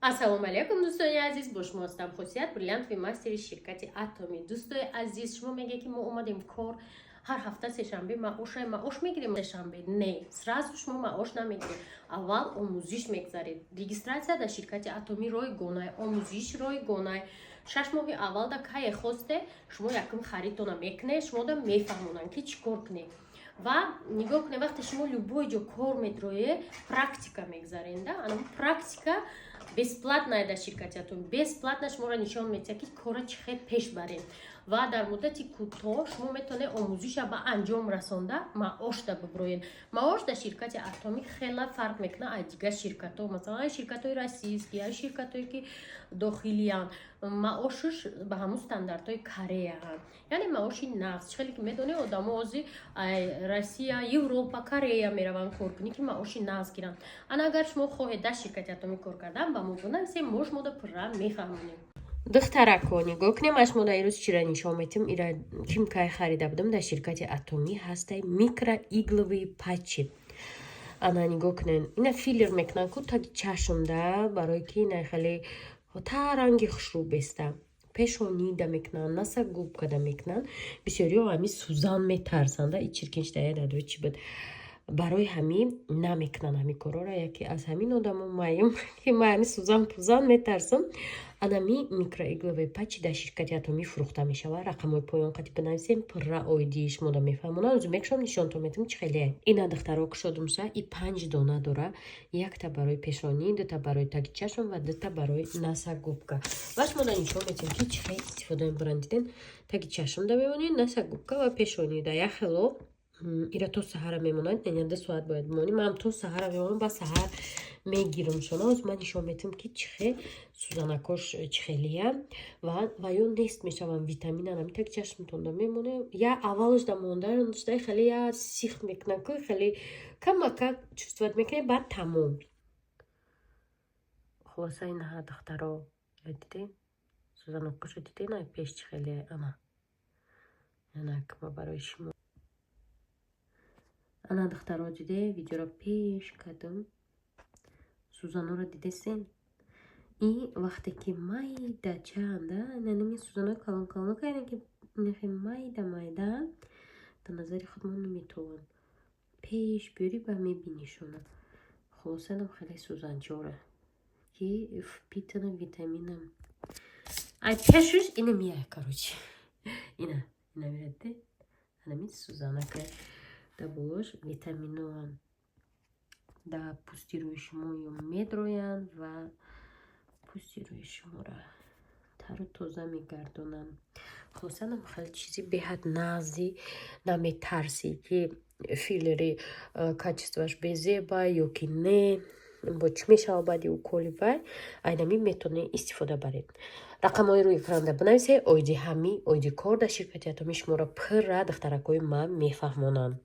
Ассалому алайкум, дӯстони азиз, бо шумо ҳастам Хусият, бриллиантовый мастери ширкати Атоми. Дӯстои азиз, шумо мегӯед, ки мо омадем кор, ҳар ҳафта сешанбе маошай, маош мегирем. Сешанбе не, сразу шумо маош намегиред. Аввал омӯзиш мегзаред. Регистрация дар ширкати Атоми ройгонай, омӯзиш ройгонай. 6 моҳи аввал да кае хосте шумо якум харидтона мекунед, шумо да мефаҳмонанд, ки чӣ кор кунед. Ва нигоҳ кунед, вақте шумо любой ҷо кор медроед, практика мегзаред, да, ана практика бесплатная дар ширкати Атоми, бесплатно шуморо нишон медиҳад, ки кора чӣ хел пеш баред, ва дар муддати кӯтоҳ шумо метавонед омӯзиша ба анҷом расонда, маош да биброед. Маош дар ширкати Атомӣ хела фарқ мекунад аз дигар ширкатҳо, масалан, ширкатҳои российский, аз ширкатҳое, ки дохилиянд. Маошаш ба ҳамун стандартҳои Кореяанд, яъне маоши нағз. Чӣ хеле ки медонед, одамо ҳозир Россия, Европа, Корея мераванд кор кунӣ, ки маоши нағз гиранд. Ана агар шумо хоҳед дар ширкати Атомӣ кор кардан, ба мо бинависед, мо шумода пурра мефаҳмонем. Духтарако, нигоҳ кунем, аш мо дар ирӯз чира нишон метим. Ира ким кай харида будам, дар ширкати Атомӣ ҳастай микроигловые патчи. Ана нигоҳ кунед, ина филлер мекунанд ку таги чашмда, барое ки ина хеле та ранги хушрӯ беста. Пешонида мекунанд, носогубкада мекунанд. Бисёриҳо ҳами сӯзан метарсанд, и чиркиншдая дадои чӣ буд, барои ҳамин намекунанд ҳамин корора. Яке аз ҳамин одамо маем, ки ма ҳами сӯзан пӯзан метарсам. Анами микроигловые патчи дар ширкати Атомӣ фурӯхта мешавад. Рақамҳои поён қати бинависем, пурра оидии шумода мефаҳмонам. Озу мекушам, нишонтон метам, чӣ хеле. Ина, духтаро, кушодумса, и панҷ дона дора: якта барои пешонӣ, дута барои таги чашм ва дута барои носогубка. Ва шумода нишон метем, ки чӣ хел истифода мебаранд. Диден, таги чашмда мемонед, носогубка ва пешонида як хело. Ира то саҳара мемонад, яъне 2 соат бояд бимонӣ. Манам то саҳара мемонам, ба саҳар мегирам шона. Ҳозир ман нишон метам, ки чӣ хел сӯзанакош чӣ хелия ва ё нест мешаванд. Витамина нами таги чашмтонда мемонад, я аввалш да монда хеле я сих мекунад ку, хеле камакак чувствовать мекунед, баъд тамом. Хулоса, инаҳа, духтаро, дидед, сӯзанакошо дидед, на пеш чӣ хеле. Ана янак ма барои шумо. Ана, духтаро, диде, видеоро пеш кардам, сӯзанҳоро дидесен. И вақте ки майда чанда, нами сӯзанҳои калон калон, ки инахе майда майда, дар назари худмон наметованд, пеш биёри ба мебинишона. Хулоса, нам хеле сӯзанчора, ки впитана витаминам. Ай пешуш ина мия, короче, ина мираде, анами сӯзанака дар болош витаминоан, дар пӯсти рӯи шумо ё медроянд ва пӯсти рӯи шуморо тару тоза мегардонанд. Хулоса, нам хеле чизи беҳад нағзи, наметарсӣ, ки филлери качествоаш безеба ё ки не, бо чӣ мешавад баъди уколи вай. Айнами метавонед истифода баред. Рақамҳои рӯи экранда бинависед, оиди ҳами, оиди кор дар ширкати Атомӣ шуморо пурра духтаракҳои ман мефаҳмонанд.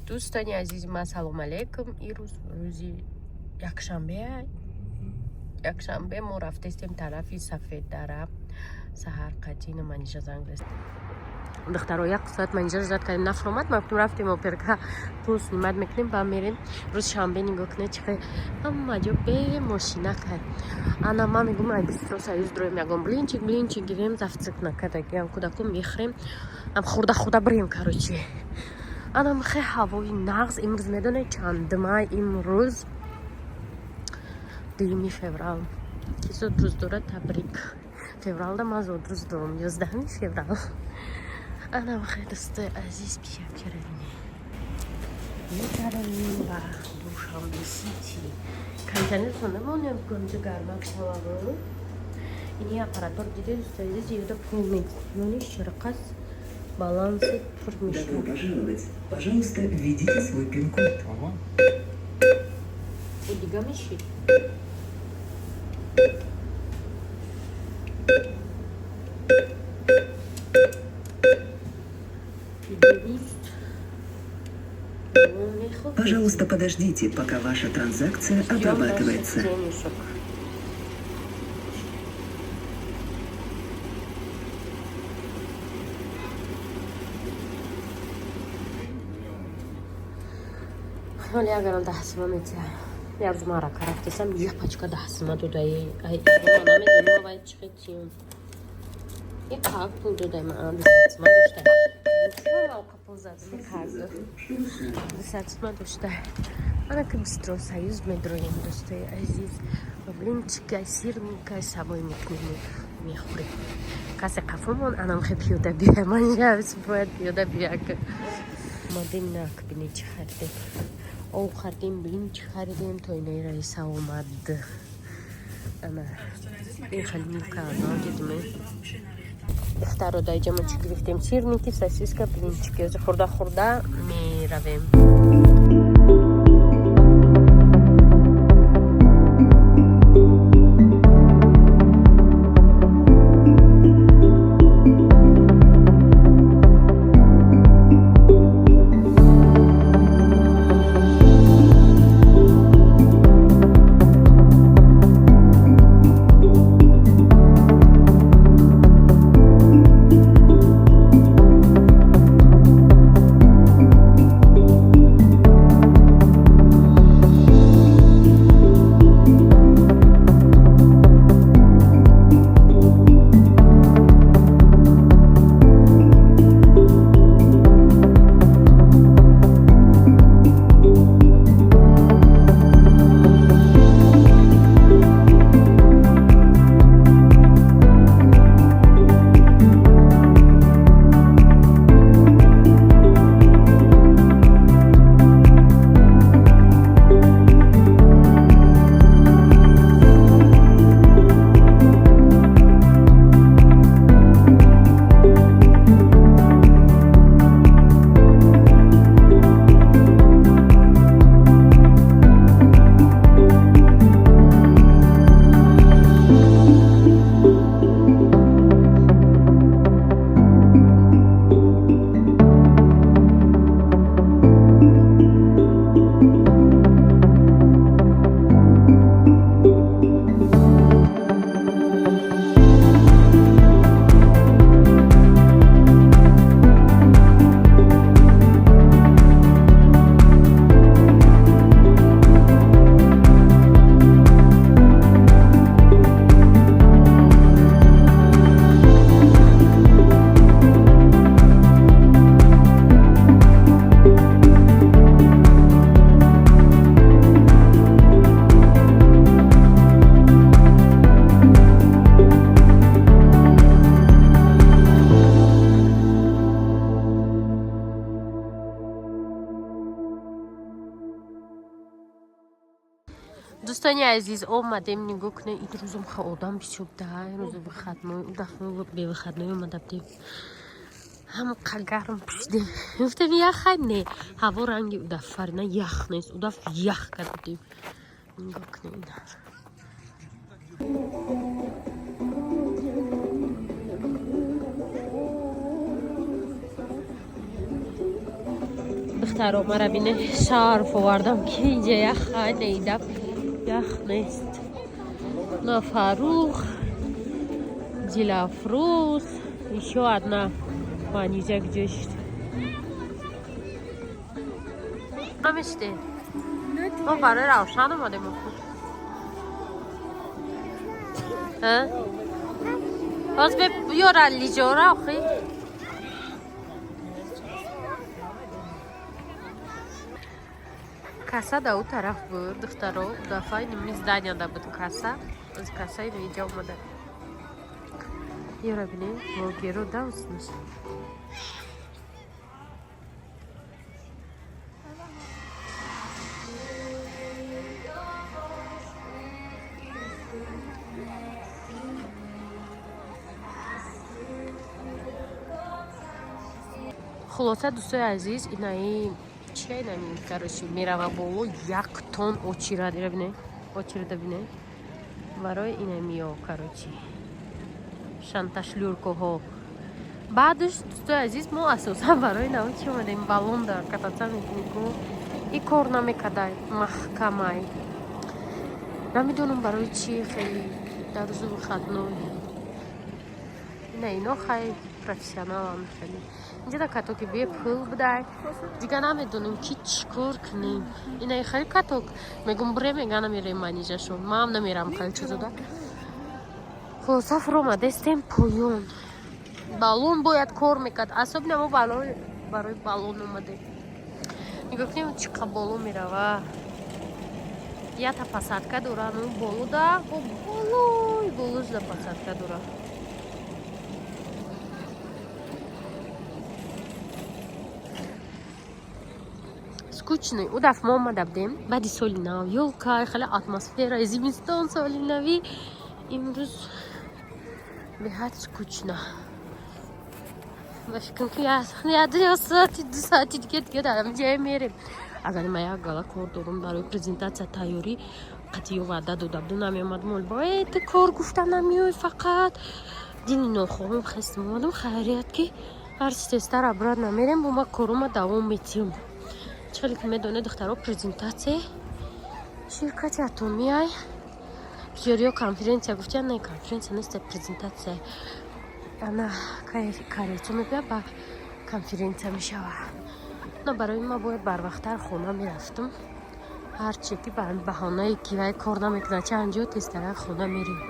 Дӯстони азизи ман, салому алайкум. Ирӯз рӯзи якшанбе. Якшанбе мо рафтестем тарафи Сафеддара. Саҳар қатина Манижа занг заст. Духтаро, як соат Манижа ждать кардем, нафромад. Ма гуфтем, рафтем оперка, пул снимать мекунем, ба мерем. Рӯз шанбе, нигоҳ кунед, чӣ хел ҳама ҷо бе мошина кард. Ана ма мегум, ай Бистро Союз дроем, ягон блинчик гирем, завтрак накардагиам, кӯдаку мехӯрем, ам хӯрда хӯрда бирем. Короче, анам хе ҳавои нағз. Имрӯз медонед чандмай? Имрӯз 2 феврал. Ки зодрӯз дорад, табрик. Февралда ман зодрӯз дорам, 11 феврал. Анам хе, дӯстои азиз, пиякчаравине метаравем ба Душанбе Сити. Кондиционер намонем, гонҷа гармак шававу. Ини аппаратор диде, дӯстои азиз, юда пул медиҳёни ширқас баланси пур Добро мешавад. пожаловать. Пожалуйста, введите свой пин-код. Дига мешид. Дуруст. Пожалуйста, подождите, пока ваша транзакция обрабатывается. Денежек. Ҳоли агарам 10 сима метия. Як рӯз ман рака рафтесам, як пачка 10 сима додаи. Ай, намедонам, вай чӣ тиюн. Як қак пул додай, ман 200 сима дошта. Пул задам карду. 200 сима дошта. Ана ки Бистро Союз медроем, дӯстои азиз. Блинчика, сырника сабой мекунем, мехӯрем. Касе қафомон анам хе пиёда бия. Ман бояд пиёда бия. Омадем, нак бинед, чӣ харидем. Об хардем, блинчик харидем, то инаи Раиса омад. Ана ин хеле мукарно дидем. Духтаро, дар иҷа мо чӣ гирифтем? Сырники, сосиска, блинчики. Ҳозир хӯрда хӯрда меравем. Дӯстони азиз, омадем, нигоҳ кунед, ин рӯзам ха одам бисёр да, рӯзи выходной, удафъа бевыходной омада будем. Ҳамқа гарм пӯшидем. Гуфтем, яхай не, ҳаво ранги удаф фарина ях нест, удаф ях карда будем. Нигоҳ кунед ина. Духтаро, мара бине, шарф овардам, ки инҷа яхай не, идаф ях нест. На Фарух, Дилафруз, еще одна Манижа где шид? Намеште. Мо барои Равшан омадем охир. Боз ёра лиҷора охир. Касса да ӯ тараф буд, духтаро, дафъа ними зданияда буд касса. Аз касса ину инҷа омада. Ёра бинед, блогеро да уснаш. Хулоса, дӯстои азиз, инаи чия, инами, короче, мерава боло, як тон очередь ира бине, очереда бине, барои инамиё, короче, шанташлюркоҳо. Баъдаш, дӯстои азиз, мо асосан барои нави чи омадем? Баллон дар кататься мекунӣ ку, и кор намекардай, маҳкамай. Намедонам барои чи хеле дар рӯзи выходной. Ина ино хай. Профессионалам хеле. Инҷа да катоки бепул будай. Дига намедонем, ки чӣ кор кунем. Ина хеле каток. Мегум буре, мега намерем манижашон. Маам намерам хеле чизода. Хулоса, фуромадестем поён. Баллон бояд кор мекард. Особенно мо баллон, барои баллон омадем. Нигоҳ кунем, чӣ қа боло мерава. Ята посадка дора, ну боло да, бо болои болош да посадка дора. Скучный. У даф мо омада будем. Баъди соли нав, ёлка, хеле атмосфера, зимистон, соли нави. Имрӯз беҳад скучно. Ба фикрам, ки як соати, 2 соати дига дар ҳамин мерем. Агар ма як гала кор дорам барои презентатсия тайёрӣ, қатъиё ваъда дода буду, намеомадам. Ол бо ту кор гуфта намеёй, фақат дини нохоҳум хестам омадам. Хайрият, ки ҳарчи тезтар обратно мерем, бо ма корума давом метиҳам. Чӣ хеле ки медонед, духтаро, презентатсияи ширкати Атомиай. Бисёриё конференсия гуфтиян, не, конференсия нест, презентатсия. Ана карецо мебия, ба конференсия мешава. На, барои ма бояд барвақттар хона мерафтам. Ҳарче ки ба баҳонае ки вай кор намекунад, чанд ҷо тезтарак хона мерем.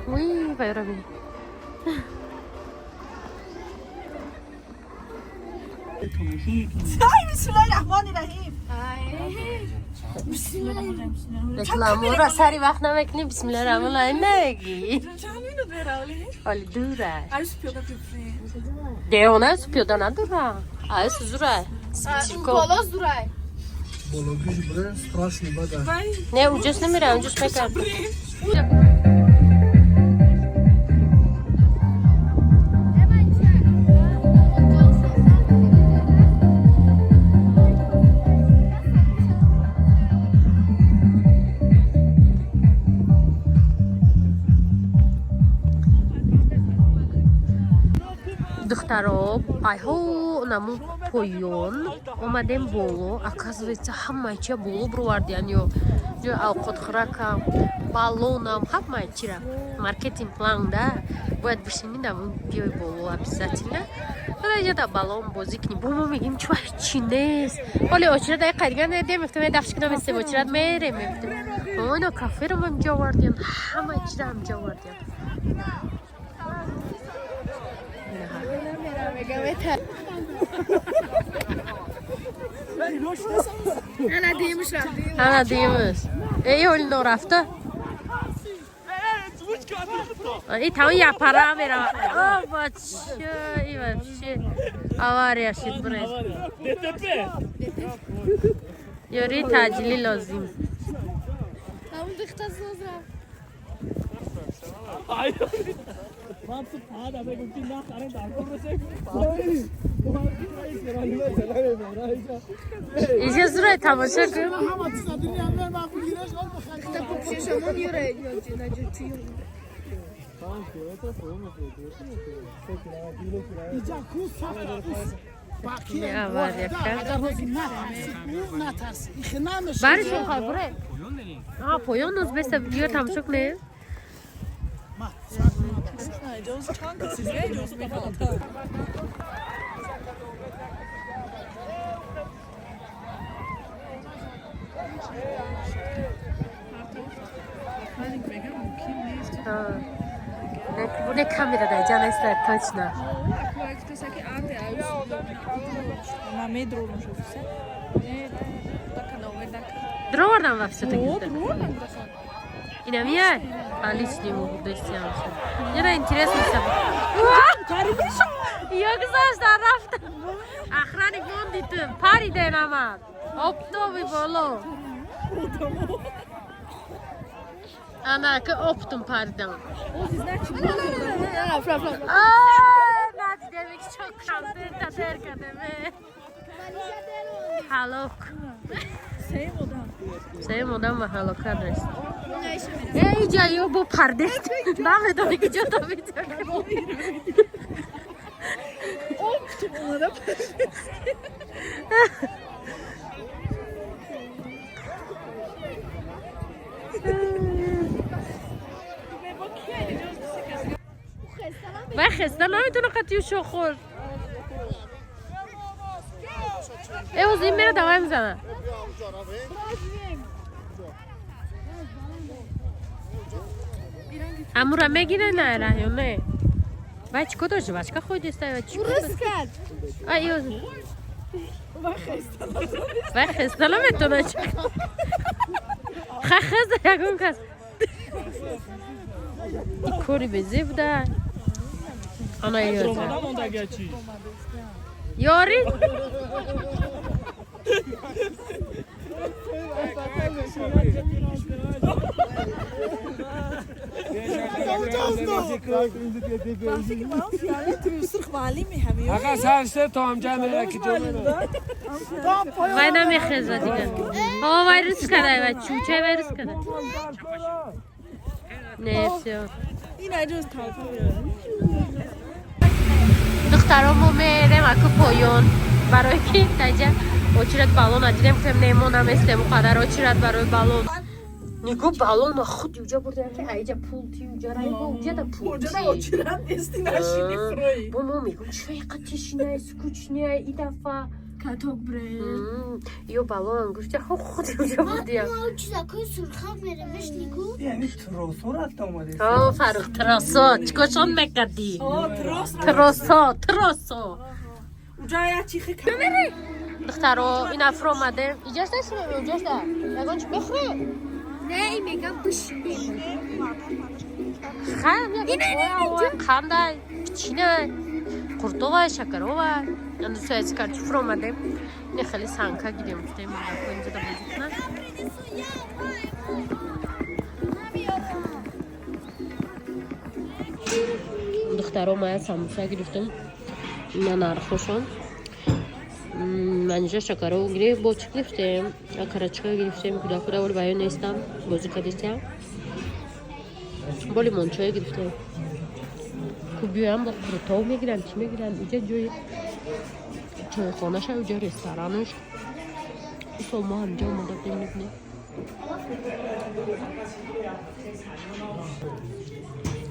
Уи, вайро бин. بسم الله الرحمن الرحیم. Рекламора сари вақт намекунӣ, бисмиллаҳи раҳмони раҳим намегӣ. Чанд минут меравли? Ҳоли дура. Арис пиёда бипри. Девона пиёда надура. Ай, зура. Боло зурай. Бологиш бре, страшно бада. Не, уҷос намера, уҷос мекард. Духтаро, айҳо наму поён омадем, боло. Оказывается, ҳамаи чия боло бировардиян, ё ҷои авқотхӯракам, баллонам, ҳамаи чира. Маркетинг план да бояд бишинӣ, да биёй боло обязательно. Да баллон бозӣ кунӣ. Бо мо мегим, чува ҳечи нест. Ҳоли очират ай қайдиган дем, мефтам, дафш кунам, местем, очират мерем, мефтем. Оно каферо ҳамҷо овардиян, ҳамаи чира ҳамҷо овардиян. Ана димус. Эй, ҳоли норафта. И там я пора мерава. О, бача, и вообще авария шид брез. Ёри таҷили лозим. Ҳамун духта созра. Иҷа зурай тамошо кун. Духта пупшишамон юра ёҷи наҷучи. Иҷа ку сахт бақия. Не, авария кард. Агар ҳозир натарси, ӯ натарси, ихе намешава. Баришон хай буре. А, поён ноз беста биё тамошо кунем. Чанд чиз ҷоз мекунад. Не, камера дар ҷа нест, точно. Ма медрорум шофиса. Дровардам во всё-таки. Инамия? А личный бурдестиам. Яна интересно саб. Ё гузашта рафта. Охранник монди ту. Париде намад. Оптовый боло. Ана ки оптом паридам. Надидем, ки чо компютер тер кардем. Ҳалок. Сеюм одам ба ҳалокат расид. Э, иҷа ё бо парде. Намедонӣ ки ҷо то видео. Оптом омада. наметона қатию шохор. Э, ин мера давай мизана. Амура мегире на ё не? Вай чико дошт? Жвачка хӯрдиста ва чико? Урус кард. Ай ё. Вай хеста наметона чико. Ха хеза ягон кас. И кори безеб да. Ана ё. Ёри? Вай намехеза дигар. О, вай рус када, вай чучай вай рус када. Не, всё. Духтаро мо мерем аку поён. Барои ки таҷа очират баллон адидем, гуфтем не, мо наместем қадар очират барои баллон. Нигоҳ баллон худ уҷа бурдем ки айҷа пул ти уҷа рай бо уҷа да пул ти. Очират нести нашини фрой. Бо мо мегӯм чӣ иқа тишина, скучная и дафа. Каток бре. Ё баллон гуфта худ уҷа бурдем. Мо чизакои сурхак меремеш нигоҳ. Яъне тросо рафта омадед? О, Фарух, тросо, чикошон мекардӣ? О, трос. Тросо, тросо. Уҷа як чихи Духтаро, ин афро омадем. Иҷоза шумо, иҷоза. Ягон чи бихӯрем? Не, мегам бишинем. Хам, ягон қандай, печина, қуртова, шакарова. Дӯстои азиз, карчи фуро омадем. Ин хеле санка гирем, гуфтем, инҷо да бозӣ кунам. Духтаро, мая самбуса гирифтем. Ина нархошон. Манижа шакаро гирифт, бо чӣ гирифтем? Карачка гирифтем, кӯдакуда вале баён нестам, бозӣ кардистям. Бо лимончой гирифтем. Кубиёям бо қурутов мегиранд, чӣ мегиранд? Иҷа ҷои чойхонаша, уҷа ресторанаш. Исол мо ҳамҷа омада будем, мебинем.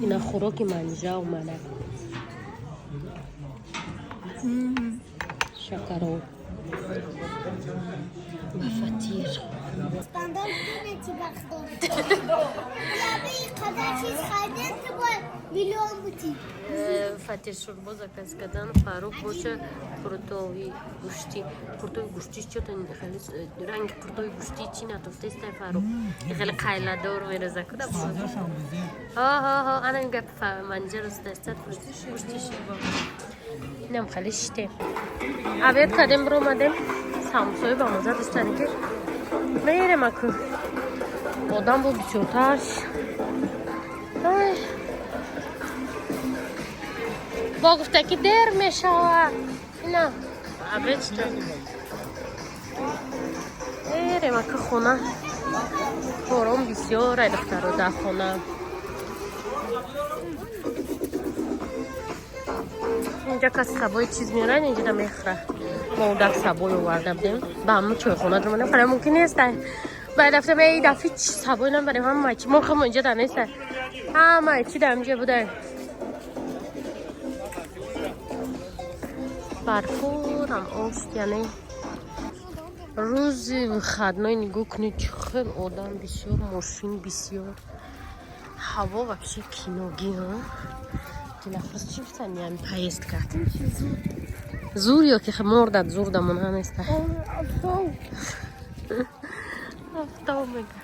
Ина хӯроки манижа омада. Шакаро ва фатир. Бандам бинети бахто. Яби қадар чиз харидем ки бояд миллион бути. Фатир шурбо заказ кардан, Фарух боша қурутови гӯштӣ. Қурутови гӯштӣ чото хеле ранги қурутови гӯштӣ чӣ натофтеста Фарух. Хеле қайладор мереза куда. Ҳо ҳо ҳо, ана ин гап манҷа рост дастат гӯшти шурбо. Инам хеле шите. Обед кардем, биромадем. Самсои ба маза дӯстане ки мерем аку. Одам бо бисёртар. Ай. Бо гуфта ки дер мешава. Ина обед шуда. Мерем аку хона. Кором бисёр ай духтаро дар хона. Инҷа кас сабои чиз меорад, инҷа да мехӯрад. Мо удак сабой оварда будем. Ба ҳамун чойхона даромадем. Хеле мумкин нест. Баъд рафтем, эй дафъи чи сабой набарем, ҳама чи мо хамо инҷа да нест. Ҳама чи дар инҷа буда. Барфурам ост, яъне рӯзи выходной нигоҳ кунед чӣ хел одам бисёр, мошин бисёр. Ҳаво вообще киногӣ, ҳа? Дилафроз чӣ гуфтан, яъне поездка? Зур ё ки мордат зур дамон ҳа неста? Офтоб мега.